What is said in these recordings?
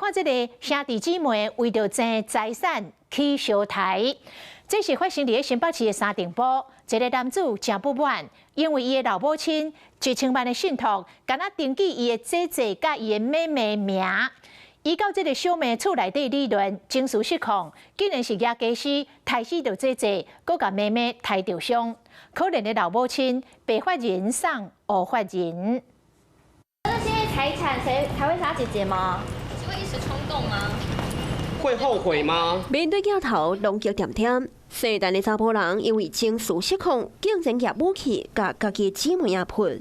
看這个兄弟姊妹為著爭財產起相刣，這是發生佇新北市的三重埔，一个男子誠不滿，因為伊的老母親一千萬的信託，敢若登記伊的姐姐佮伊的妹妹名。伊佮這个小妹厝內底理論，情緒失控，竟然是舉家私刣死著姐姐，閣共妹妹刣著傷。可憐的老母親，白髮人送烏髮人。那現在財產誰還會殺姐姐嗎？是會一時衝動嗎？會後悔嗎？面對鏡頭，攏叫恬恬。細漢的查埔人因為情緒失控，竟然舉武器共家己姊妹仔噴。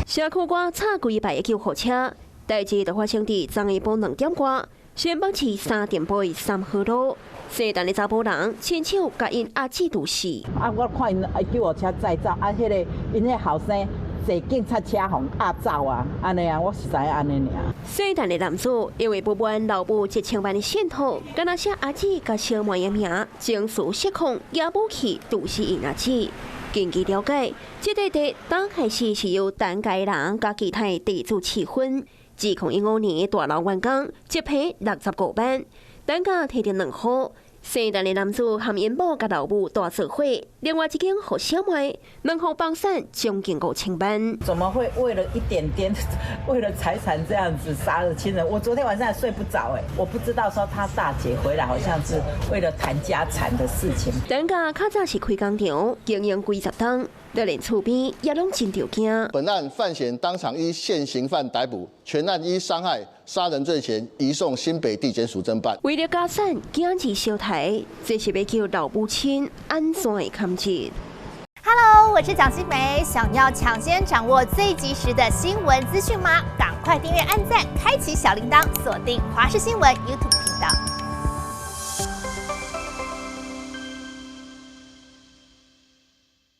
社區外插規排的救護車，代誌就發生佇昨下晡2點外，新北市三重埔的三和路。細漢的查埔人親手共𪜶阿姊毒死。啊！我看𪜶救護車載走，啊，彼个𪜶彼後生坐警察車予押走啊，按呢啊，我是知影按呢爾。細漢的男子因為不滿老母一千萬的信託，敢若寫阿姊佮小妹的名，情緒失控，舉武器毒死𪜶阿姊。根據了解，這塊地剛開始是由陳家人佮其他地主持分。2015年大樓完工，一坪65萬，單價提著兩戶。細漢的男子含𪜶某佮老母蹛做伙，另外一間予小妹，兩戶房產將近5000萬。怎麼會為了一點點，為了財產這樣子殺了親人？我昨天晚上還睡不着哎，我不知道說他大姐回來好像是為了談家產的事情。陳家較早是開工廠，經營幾十冬，就連厝邊也攏真著驚。本案犯嫌當場依現行犯逮捕，全案依傷害殺人罪嫌移送新北地檢署偵辦。為了家產，囝兒相刣，這是欲叫老母親按怎會堪忍？ Hello，我是蔣新梅，想要搶先掌握最及時的新聞資訊嗎？趕快訂閱、按讚、開啟小鈴鐺，鎖定華視新聞 YouTube 頻道。